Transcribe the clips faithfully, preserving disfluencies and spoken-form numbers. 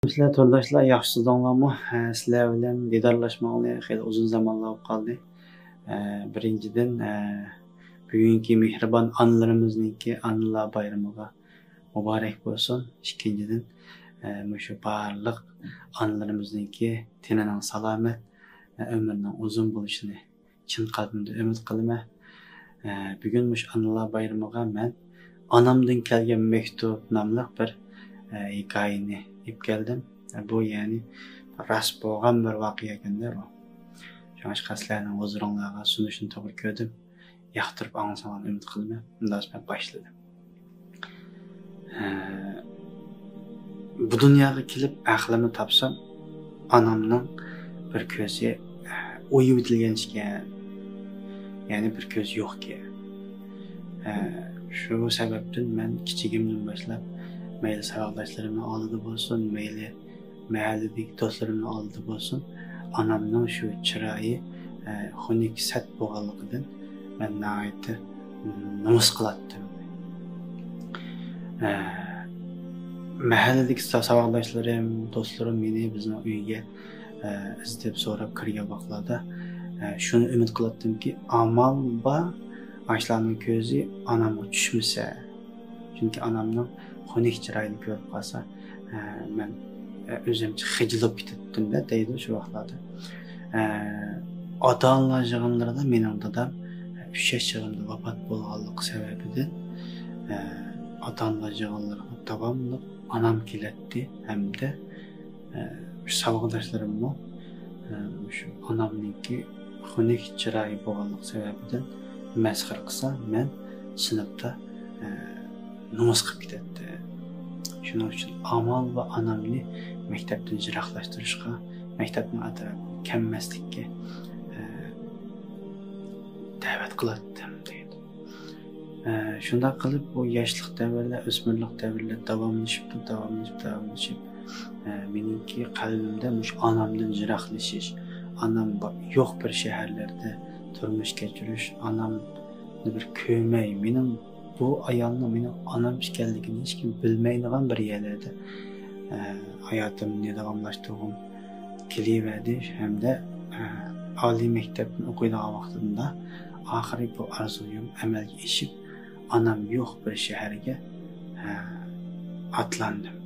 سىلەر تورداشلار ياخشىسىزلاڭلارمۇ؟ ھە، سىلەر بىلەن دىدارلاشمىغىلى خېلى ئۇزۇن زامانلار بولۇپ قالدى. ھە، بىرىنچىدىن، ھە، بۈگۈنكى مېھرىبان ئانىلىرىمىزنىڭكى ئانىلار بايرىمىغا مۇبارەك بولسۇن. ئىككىنچىدىن، ھە، مۇشۇ بارلىق ئانىلىرىمىزنىڭكى تېنىنىڭ سالامەت، ھە، ئۆمرىنىڭ ئۇزۇن بولۇشىنى چىن قەلبىمدىن ئۈمىد قىلىمەن. ئە، بۈگۈن مۇشۇ ئانىلار بايرىمىغا مەن ئانامدىن كەلگەن مەكتۇپ ناملىق بىر، ئە، ھېكايىنى ئېلىپ كەلدىم. ئە، بۇ، يەنى، راست بولغان بىر ۋەقە ئىكەندە بۇ. شۇڭلاشقا سىلەرنىڭ ھۇزۇرۇڭلارغا سۇنۇشنى توغرا كۆردۈم. ياقتۇرۇپ ئاڭلىساڭلار ئۈمىد قىلىمەن. ئۇنداق مەن باشلىدىم. ھە، بۇ دۇنياغا كېلىپ ئەقلىمنى تاپسام، ئانامنىڭ بىر كۆزى، ھە، ئويۇۋېتىلگەن ئىكەن. يەنى بىر كۆزى يوق ئىكەن. ھە، شۇ سەۋەبتىن مەن كىچىكىمدىن باشلاپ مەيلى ساۋاقداشلىرىمنىڭ ئالدىدا بولسۇن، مەيلى مەھەللىدىكى دوستلىرىمنىڭ ئالدىدا بولسۇن، ئانامنىڭ شۇ چىرايى، ئە، خۇنۈك سەت بولغانلىقىدىن مەن ناھايىتى نومۇس قىلاتتىم. ئە، مەھەللىدىكى سا-، ساۋاقداشلىرىم، دوستلىرىم مېنى بىزنىڭ ئۆيگە، ئە، ئىزدەپ سوراپ كىرگەن ۋاقىتلاردا، ئە، شۇنى ئۈمىد قىلاتتىمكى، ئامال بار، ئاشۇلارنىڭ كۆزى ئانامغا چۈشمىسە. چۈنكى ئانامنىڭ خۇنۈك چىرايىنى كۆرۈپ قالسا، ئە، مەن، ئە، ئۆزۈمچە خىجىل بولۇپ كېتەتتىم-دە دەيدۇ شۇ ۋاقىتلاردا. ئە، ئاتا-ئانىلار يىغىنلىرىدا مېنىڭ دادام، ئە، ئۈچ ياش چېغىمدا ۋاپات بولغانلىقى سەۋەبىدىن، ئە، ئاتا-ئانىلار يىغىنلىرىغا داۋاملىق ئانام كېلەتتى ھەمدە ئە، مۇشۇ ساۋاقداشلىرىممۇ، ئە، مۇشۇ ئانامنىڭكى خۇنۈك چىرايى بولغانلىقى سەۋەبىدىن مەسخىرە قىلسا، مەن سىنىپتا، ئە، نومۇس قىلىپ كېتەتتىم. شۇنىڭ ئۈچۈن ئامال بار ئانامنى مەكتەپتىن يىراقلاشتۇرۇشقا، مەكتەپنىڭ ئەتراپىغا كەلمەسلىككە، ئە، دەۋەت قىلاتتىم، دەيدۇ. ئە، شۇنداق قىلىپ، بۇ ياشلىق دەۋرلەر، ئۆسمۈرلۈك دەۋرلەر داۋاملىشىپتۇ، داۋاملىشىپ، داۋاملىشىپ، ئە، مېنىڭكى قەلبىمدە مۇشۇ ئانامدىن يىراقلىشىش، ئانام با-، يوق بىر شەھەرلەردە تۇرمۇش كەچۈرۈش، ئانامنى بىر كۆرمەي، مېنىڭ بۇ ئايالنىڭ مېنىڭ ئانام ئىكەنلىكىنى ھېچكىم بىلمەيدىغان بىر يەرلەردە، ئە، ھاياتىمنى داۋاملاشتۇرغۇم كېلىۋەردى ھەمدە، ئە، ئالىي مەكتەپنى ئوقۇيدىغان ۋاقتىمدا ئاخىرى بۇ ئارزۇيۇم ئەمەلگە ئېشىپ، ئانام يوق بىر شەھەرگە، ئە، ئاتلاندىم.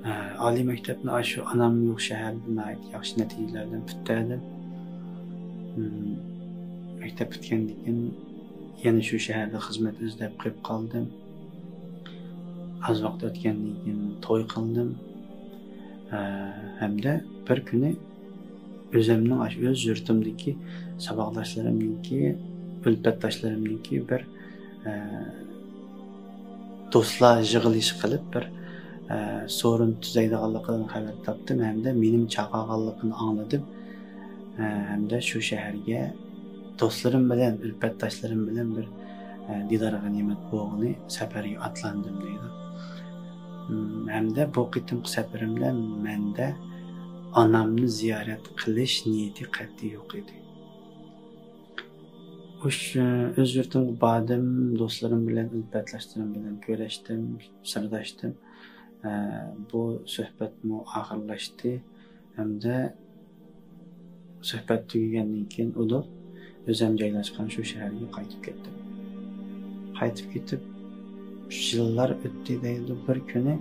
ئە، ئالىي مەكتەپنى ئاشۇ ئانام يوق شەھەردە ناھايىتى ياخشى نەتىجىلەر بىلەن پۈتتۈردۈم. مم، مەكتەپ پۈتكەندىن كېيىن يەنە شۇ شەھەردە خىزمەت ئىزدەپ قېلىپ قالدىم. ئاز ۋاقىت ئۆتكەندىن كېيىن توي قىلدىم. ئە، ھەمدە بىر كۈنى ئۆزۈمنىڭ ئاشۇ ئۆز يۇرتۇمدىكى ساۋاقداشلىرىمنىڭكى، ئۈلپەتداشلىرىمنىڭكى بىر، ئە، دوستلار يىغىلىشى قىلىپ بىر، ئە، سورۇن تۈزەيدىغانلىقىدىن خەۋەر تاپتىم ھەمدە مېنىمۇ چاقىرغانلىقىنى ئاڭلىدىم. ئە، ھەمدە شۇ شەھەرگە دوستلىرىم بىلەن، ئۈلپەتداشلىرىم بىلەن بىر، ئە، دىدار غەنىيمەت بولغىلى سەپەرگە ئاتلاندىم، دەيدۇ. مم، ھەمدە بۇ قېتىمقى سەپىرىمدە مەندە ئانامنى زىيارەت قىلىش نىيىتى قەتئىي يوق ئىدى. ئۇش-، ئۆز يۇرتۇمغا باردىم، دوستلىرىم بىلەن، ئۈلپەتداشلىرىم بىلەن كۆرۈشتۈم، سىرداشتىم. ئە، بۇ سۆھبەتمۇ ئاخىرلاشتى ھەمدە سۆھبەت تۈگىگەندىن كېيىن ئۇدۇل ئۆزۈم جايلاشقان شۇ شەھەرگە قايتىپ كەتتىم. قايتىپ كېتىپ، يىللار ئۆتتى دەيدۇ. بىر كۈنى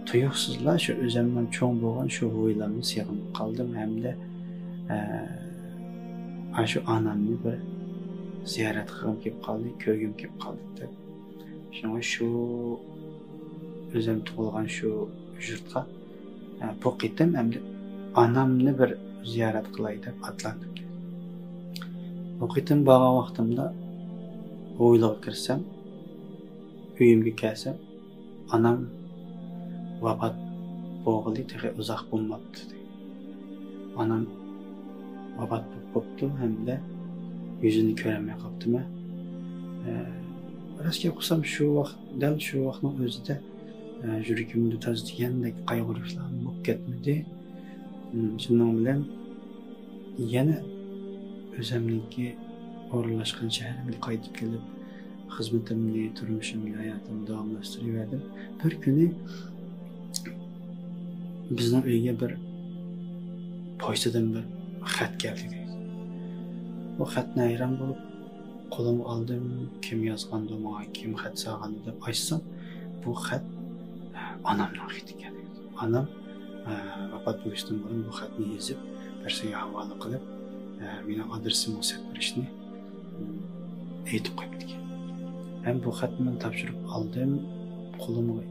تۇيۇقسىزلا شۇ ئۆزۈمنىڭ چوڭ بولغان شۇ ھويلامنى سېغىنىپ قالدىم ھەمدە، ئە، ئاشۇ ئانامنى بىر زىيارەت قىلغۇم كېلىپ قالدى، كۆرگۈم كېلىپ قالدى دەپ. شۇڭا شۇ ئۆزۈم تۇغۇلغان شۇ يۇرتقا، ئە، بۇ قېتىم ئەمدى ئانامنى بىر زىيارەت قىلاي دەپ ئاتلاندىم. بۇ قېتىم بارغان ۋاقتىمدا ھويلىغا كىرسەم، ئۆيۈمگە كەلسەم، ئانام ۋاپات بولغىلى تېخى ئۇزاق بولماپتۇ. ئانام ۋاپات بوپتۇ ھەمدە يۈزىنى كۆرەلمەي قاپتىمەن. ئە، راست گەپ قىلسام، شۇ ۋاقىت، دەل شۇ ۋاقىتنىڭ ئۆزىدە، ئە، يۈرىكىمدە تاز دېگەندەك قايغۇرۇشلار بولۇپ كەتمىدى. ئىم، شۇنىڭ بىلەن يەنە ئۆزۈمنىڭكى ئورۇنلاشقان شەھىرىمگە قايتىپ كېلىپ، خىزمىتىمنى، تۇرمۇشۇمنى، ھاياتىمنى داۋاملاشتۇرۇۋەردىم. بىر كۈنى بىزنىڭ ئۆيگە بىر پوچتىدىن بىر خەت كەلدى دەيدۇ. بۇ خەتنى ھەيران بولۇپ قولۇمغا ئالدىم، كىم يازغاندۇ ماڭا، كىم خەت سالغاندۇ دەپ ئاچسام، بۇ خەت ئانامنىڭ خېتى ئىكەن. ئانام، ئە، ۋاپات بولۇشتىن بۇرۇن بۇ خەتنى يېزىپ، بىرسىگە ھاۋالە قىلىپ، ئە، مېنىڭ ئادرېسىمغا سەپ بېرىشنى ئېيتىپ قويۇپتىكەن. ھەم بۇ خەتنى مەن تاپشۇرۇپ ئالدىم، قولۇمغا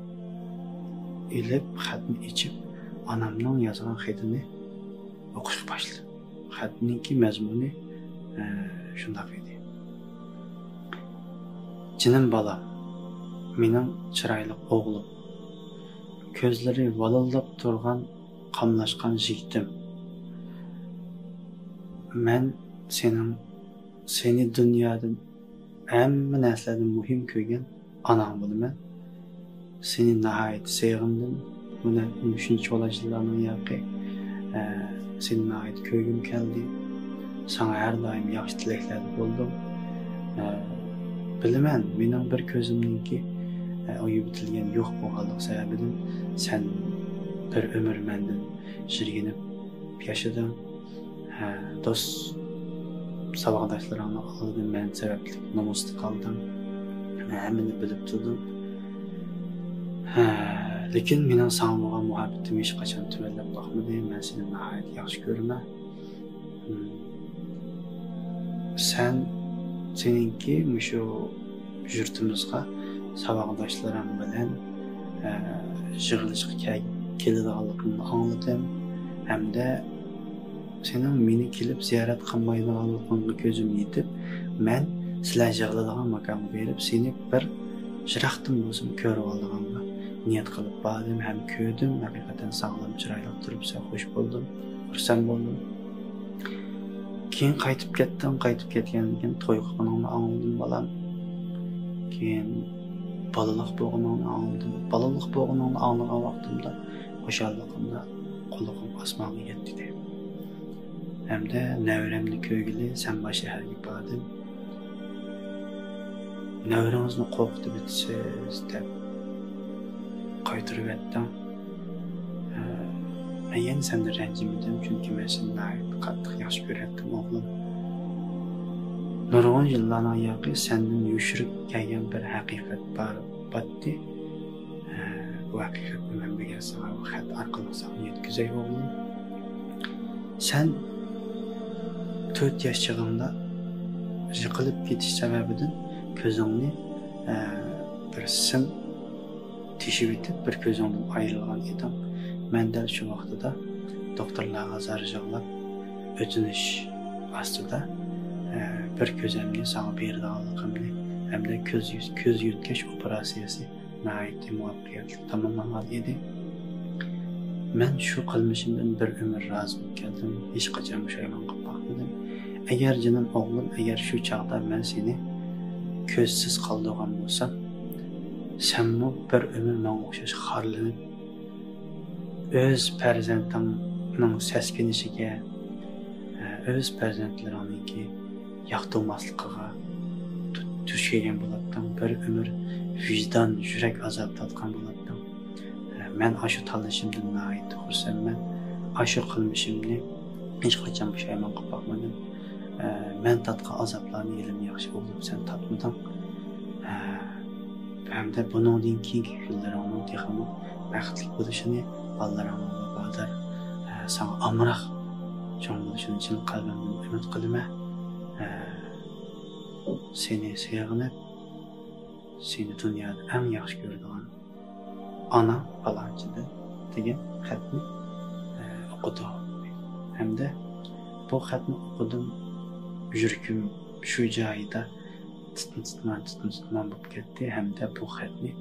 ئېلىپ، خەتنى ئېچىپ، ئانامنىڭ يازغان خېتىنى ئوقۇشقا باشلىدىم. خەتنىڭكى مەزمۇنى، ئە، شۇنداق ئىدى. «جېنىم بالام، مېنىڭ چىرايلىق ئوغلۇم، كۆزلىرى ۋالىلداپ تۇرغان قاملاشقان يىگىتىم، مەن سېنىڭ، سېنى دۇنيادىن، ھەممە نەرسىلەردىن مۇھىم كۆرگەن ئاناڭ بولىمەن. سېنى ناھايىتى سېغىندىم. بۇ نە-، شۇنچە بالا يىللارنىڭ ياقى، ئە، سېنى ناھايىتى كۆرگۈم كەلدى. ساڭا ھەر دائىم ياخشى تىلەكلەردە بولدۇم. ئە، بىلىمەن، مېنىڭ بىر كۆزۈمنىڭكى، ئە، ئۇيۇۋېتىلگەن يوق بولغانلىقى سەۋەبىدىن سەن بىر ئۆمۈر مەندىن يىرگىنىپ ياشىدىڭ. ھە، دوست، ساۋاقداشلىرىڭنىڭ ئالدىدا مەن سەۋەبلىك نومۇستا قالدىڭ. مەن ھەممىنى بىلىپ تۇردۇم. ھە، لېكىن مېنىڭ ساڭا بولغان مۇھەببىتىم ھېچقاچان تۆۋەنلەپ باقمىدى. مەن سېنى ناھايىتى ياخشى كۆرىمەن. ھىم. سەن، سېنىڭكى مۇشۇ يۇرتىمىزغا ساۋاقداشلىرىڭ بىلەن، ئە، يىغىلىشقا كە-، كېلىدىغانلىقىڭنى ئاڭلىدىم ھەمدە سېنىڭ مېنى كېلىپ زىيارەت قىلمايدىغانلىقىڭغا كۆزۈم يېتىپ، مەن سىلەر يىغىلىدىغان ماكانغا بېرىپ، سېنى بىر يىراقتىن بولسىمۇ كۆرۈۋالىدىغانغا نىيەت قىلىپ باردىم ھەم كۆردۈم. ھەقىقەتەن ساغلام، چىرايلىق تۇرۇپسەن، خوش بولدۇم، خۇرسەن بولدۇم. كېيىن قايتىپ كەتتىڭ، قايتىپ كەتكەندىن كېيىن توي قىلغىنىڭنى ئاڭلىدىم، بالام. كېيىن بالىلىق بولغىنىڭنى ئاڭلىدىم. بالىلىق بولغىنىڭنى ئاڭلىغان ۋاقتىمدا خۇشاللىقىمدا قۇلىقىم ئاسمانغا يەتتى. ھەمدە نەۋرەمنى كۆرگىلى سەنبا شەھەرگە باردىم. نەۋرىڭىزنى قورقۇتۇۋېتىسىز دەپ قايتۇرۇۋەتتىڭ. ھە، مەن يەنە سەندىن رەنجىمىدىم، چۈنكى مەن سېنى ناھايىتى قاتتىق ياخشى كۆرەتتىم، ئوغلۇم. نۇرغۇن يىللارنىڭ ياقى سەندىن يوشۇرۇپ كەلگەن بىر ھەقىقەت بار، باتتى. ھە، بۇ ھەقىقەتنى مەن بۈگۈن ساڭا بۇ خەت ئارقىلىق ساڭا يەتكۈزەي، ئوغلۇم. سەن تۆت ياش چېغىڭدا يىقىلىپ كېتىش سەۋەبىدىن كۆزۈڭنى، ئە، بىر سىم تېشىۋېتىپ، بىر كۆزۈڭدىن ئايرىلغان ئىدىڭ. مەن دەل شۇ ۋاقتىدا دوختۇرلارغا زار يىغلاپ، ئۆتۈنۈش ئاستىدا، ئە، بىر كۆزۈمنى ساڭا بېرىدىغانلىقىمنى ھەمدە كۆز يۈ-، كۆز يۆتكەش ئوپېراتسىيەسى ناھايىتى مۇۋەپپەقىيەتلىك تاماملانغان ئىدى. مەن شۇ قىلمىشىمدىن بىر ئۆمۈر رازى بولۇپ كەلدىم، ھېچقاچان پۇشايمان قىلىپ باقمىدىم. ئەگەر جېنىم ئوغلۇم، ئەگەر شۇ چاغدا مەن سېنى كۆزسىز قالدۇرغان بولسام، سەنمۇ بىر ئۆمۈر ماڭا ئوخشاش خارلىنىپ، ئۆز پەرزەنتىڭنىڭ سەسكىنىشىگە، ئۆز پەرزەنتلىرىڭنىڭكى ياقتۇرماسلىقىغا دۇ-، دۇچ كەلگەن بولاتتىڭ. بىر ئۆمۈر ۋىجدان، يۈرەك ئازابى تارتقان بولاتتىڭ. مەن ئاشۇ تاللىشىمدىن ناھايىتى خۇرسەنمەن. ئاشۇ قىلمىشىمنى ھېچقاچان پۇشايمان قىلىپ باقمىدىم. مەن تارتقان ئازابلارنى ھېلىمۇ ياخشى ئوغلۇم سەن تارتمىدىڭ. ھەمدە بۇنىڭدىن كېيىنكى كۈنلىرىڭنىڭ تېخىمۇ بەختلىك بولۇشىنى، بالىلىرىڭنىڭ ۋاپادار، ساڭا ئامراق چوڭ بولۇشىنى چىن قەلبىمدىن ئۈمىد قىلىمەن. سېنى سېغىنىپ، سېنى دۇنيادا ئەڭ ياخشى كۆرىدىغان ئانا پالانچىدىن دېگەن خەتنى، ئە، ئوقۇدۇق. ھەمدە بۇ خەتنى ئوقۇدۇم، يۈرىكىم شۇ جايىدا تىتما-تىتمان، تىتما-تىتمان بولۇپ كەتتى. ھەمدە بۇ خەتنى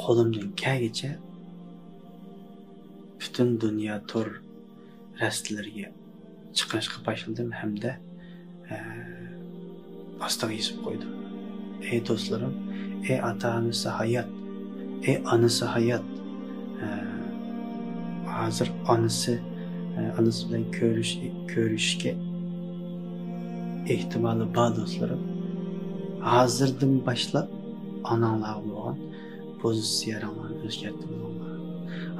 قولۇمدىن كەلگىچە پۈتۈن دۇنيا تور رەستىلىرىگە چىقىرىشقا باشلىدىم ھەمدە، ئە، ئاستىغا يېزىپ قويدۇم. ئەي دوستلىرىم، ئەي ئاتا-ئانىسى ھايات، ئەي ئانىسى ھايات، ئە، ھازىر ئانىسى، ئە، ئانىسى بىلەن كۆرۈش-، كۆرۈشۈشكە ئېھتىمالى بار دوستلىرىم، ھازىردىن باشلاپ ئاناڭلارغا بولغان پوزىتسىيەلىرىڭلارنى ئۆزگەرتىۋېلىڭلار.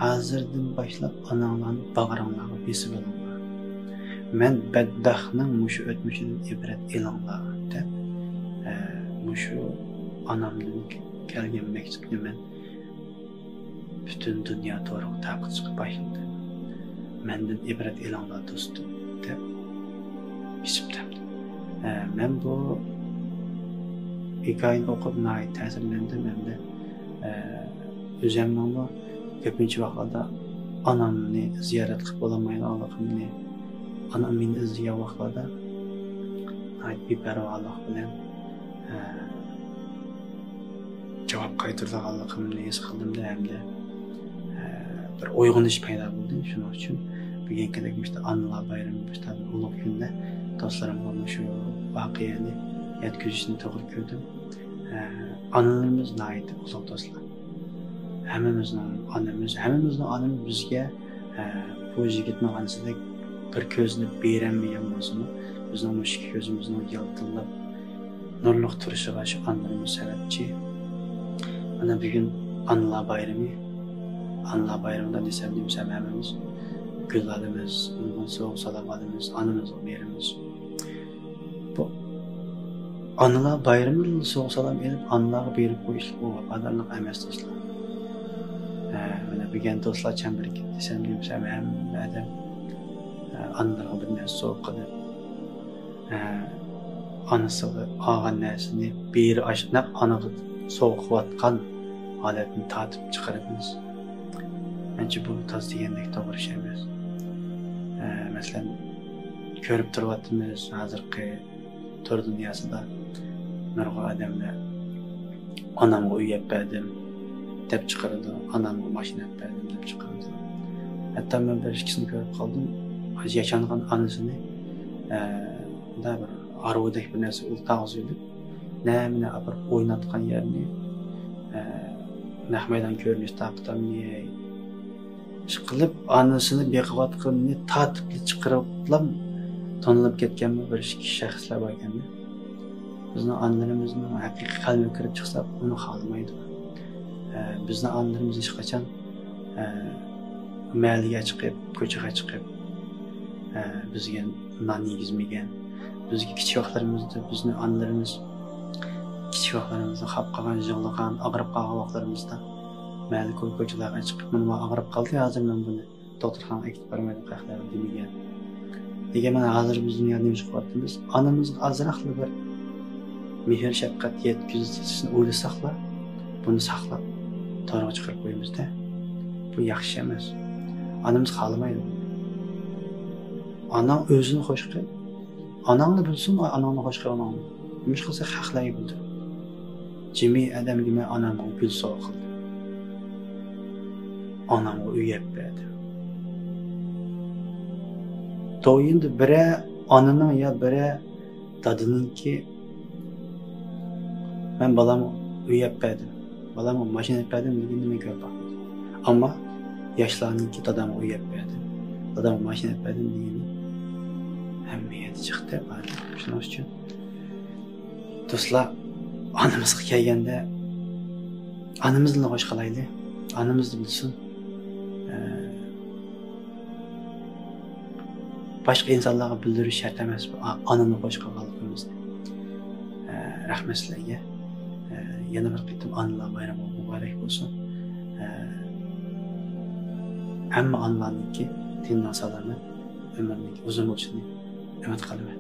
ھازىردىن باشلاپ ئاناڭلارنى باغرىڭلارغا بېسىۋېلىڭلار. مەن بەدبەختنىڭ مۇشۇ ئۆتمۈشىدىن ئىبرەت ئېلىڭلار دەپ، ئە، مۇشۇ ئانامدىن كەلگەن مەكتۇپنى مەن پۈتۈن دۇنيا تورىغا تارقىتىشقا باشلىدىم. مەندىن ئىبرەت ئېلىڭلار دوستۇم دەپ بېسىپ تەپتىم. ئە، مەن بۇ ھېكايىنى ئوقۇپ ناھايىتى تەسىرلەندىم ھەمدە، ئە، ئۆزەمنىڭمۇ كۆپىنچە ۋاقىتلاردا ئانامنى زىيارەت قىلىپ بولالمايدىغانلىقىمنى، ئانام مېنى ئىزدىگەن ۋاقىتلاردا ناھايىتى بىپەرۋالىق بىلەن، ئە، جاۋاب قايتۇرىدىغانلىقىمنى ھېس قىلدىم ھەمدە، ئە، بىر ئويغىنىش پەيدا بولدى. شۇنىڭ ئۈچۈن بۈگۈنكىدەك مۇشۇ ئانىلار بايرىمى، مۇشۇ ئۇلۇغ كۈندە دوستلىرىمغا مۇشۇ ۋەقەنى يەتكۈزۈشنى توغرا كۆردۈم. ئە، ئانىلىرىمىز ناھايىتى ئۇلۇغ دوستلار. ھەممىمىزنىڭ ئانىمىز، ھەممىمىزنىڭ ئانىمىز بىزگە، ئە، بۇ يىگىتنىڭ ئانىسىدەك بىر كۆزنى بېرەلمىگەن بولسىمۇ، بىزنىڭ مۇشۇ ئىككى كۆزىمىزنىڭ يالتىللاپ نۇرلۇق تۇرۇشىغا شۇ ئانىلىرىمىز سەۋەبچى. مانا بۈگۈن ئانىلار بايرىمى. ئانىلار بايرىمىدا دېسەم دېمىسەم ھەممىمىز گۈل ئالىمىز، سوۋغا سالام ئالىمىز، ئانىمىزغا بېرىمىز. بۇ ئانىلار بايرىمىدا سوۋغا سالام ئېلىپ، ئانىلارغا بېرىپ قويۇشلۇق بۇ ۋاپادارلىق ئەمەس، دوستلار. ھە، مانا بۈگۈن دوستلار چەمبىرىكىپ دېسەم دېمىسەم ھەممە ئادەم، ھە، ئانىلىرىغا بىر نەرسە سوۋغا قىلىپ، ئانىسىغا ئالغان نەرسىنى بېرى ئاشۇنداق ئانىغا سوۋغا قىلىۋاتقان ھالەتنى تارتىپ چىقىرىمىز. مەنچە بۇ تاز دېگەندەك توغرا ئىش ئەمەس. مەسىلەن، كۆرۈپ تۇرۇۋاتىمىز، ھازىرقى تور دۇنياسىدا نۇرغۇن ئادەملەر ئانامغا ئۆي ئەپ بەردىم دەپ چىقىرىدۇ، ئانامغا ماشىنا ئەپ بەردىم دەپ چىقىرىدۇ. ھەتتا مەن بىر ئىككىسىنى كۆرۈپ قالدىم، ياشانغان ئانىسىنى، ئە، مۇنداق بىر ئارۋىدەك بىر نەرسە ئۇلتاغا سېلىپ، نەمىنە ئاپىرىپ ئويناتقان يەرنى، ئە، نەق مەيدان كۆرۈنۈش تارقىتامدۇ، ئىشقىلىپ ئانىسىنى بېقىۋاتقىنىنى تارتىپلا چىقىرىپلا تونۇلۇپ كەتكەنمۇ بىر ئىككى شەخسلەر بار ئىكەن. بىزنىڭ ئانىلىرىمىزنىڭ ھەقىقىي قەلبىگە كىرىپ چىقساق، ئۇنى خالىمايدۇ. ئە، بىزنىڭ ئانىلىرىمىز ھېچقاچان، ئە، مەھەللىگە چىقىپ، كوچىغا چىقىپ، ئە، بىزگە نان يېگۈزمىگەن. بىزگە كىچىك ۋاقىتلىرىمىزدا بىزنى ئانىلىرىمىز كىچىك ۋاقىتلىرىمىزدا خاپا قالغان، يىغلىغان، ئاغرىپ قالغان ۋاقىتلىرىمىزدا مەھەللە كوي-، كوچىلارغا چىقىپ، مانا مانا ئاغرىپ قالدى، ھازىر مەن بۇنى دوختۇرخانىغا ئەكېتىپ بارىمەن دەپ ھەقلەر دېمىگەن. لېكىن مانا ھازىر بىز دۇنيادا نېمە ئىش قىلىۋاتىمىز؟ ئانىمىزغا ئازراقلا بىر مېھىر-شەپقەت يەتكۈزۈشنى ئويلىساقلا، بۇنى ساقلاپ، تورغا چىقىرىپ قويىمىز-دە. بۇ ياخشى ئەمەس. ئانىمىز خالىمايدۇ. ئاناڭ ئۆزىنى خوش قىل. ئاناڭنى بىلسۇن، ئاناڭنى خوش قىلغىنىڭنى. نېمىش قىلسا خەقلەرگە بىلدۈر. جىمى ئادەمگە مەن ئانامغا گۈل سوۋغا قىلدىم. ئانامغا ئۆي ئەپ بەردىم. تويۇندا بىرە ئانىنىڭ يا بىرە دادىنىڭكى، مەن بالامغا ئۆي ئەپ بەردىم، بالامغا ماشىنا ئەپ بەردىم دېگىنىنى مەن كۆرۈپ باقمىدىم. ئەمما ياشلارنىڭكى دادامغا ئۆي ئەپ بەردىم، دادامغا ماشىنا ئەپ بەردىم دېگىنى ھەممە يەردە چىقتى، بار. شۇنىڭ ئۈچۈن دوستلار، ئانىمىزغا كەلگەندە، ئانىمىزنى خوش قىلايلى، ئانىمىزنى بىلسۇن. ئە، باشقا ئىنسانلارغا بىلدۈرۈش شەرت ئەمەس بۇ ئا-، ئانىنى خوش قىلغانلىقىمىزنى. ئە، رەھمەت سىلەرگە. ئە، يەنە بىر قېتىم ئانىلار بايرىمى مۇبارەك بولسۇن. ئە، ھەممە ئانىلارنىڭكى تېنىنىڭ سالامەت، ئۆمرىنىڭ ئۇزۇن بولۇشىنى ئۈمىد قىلىمەن.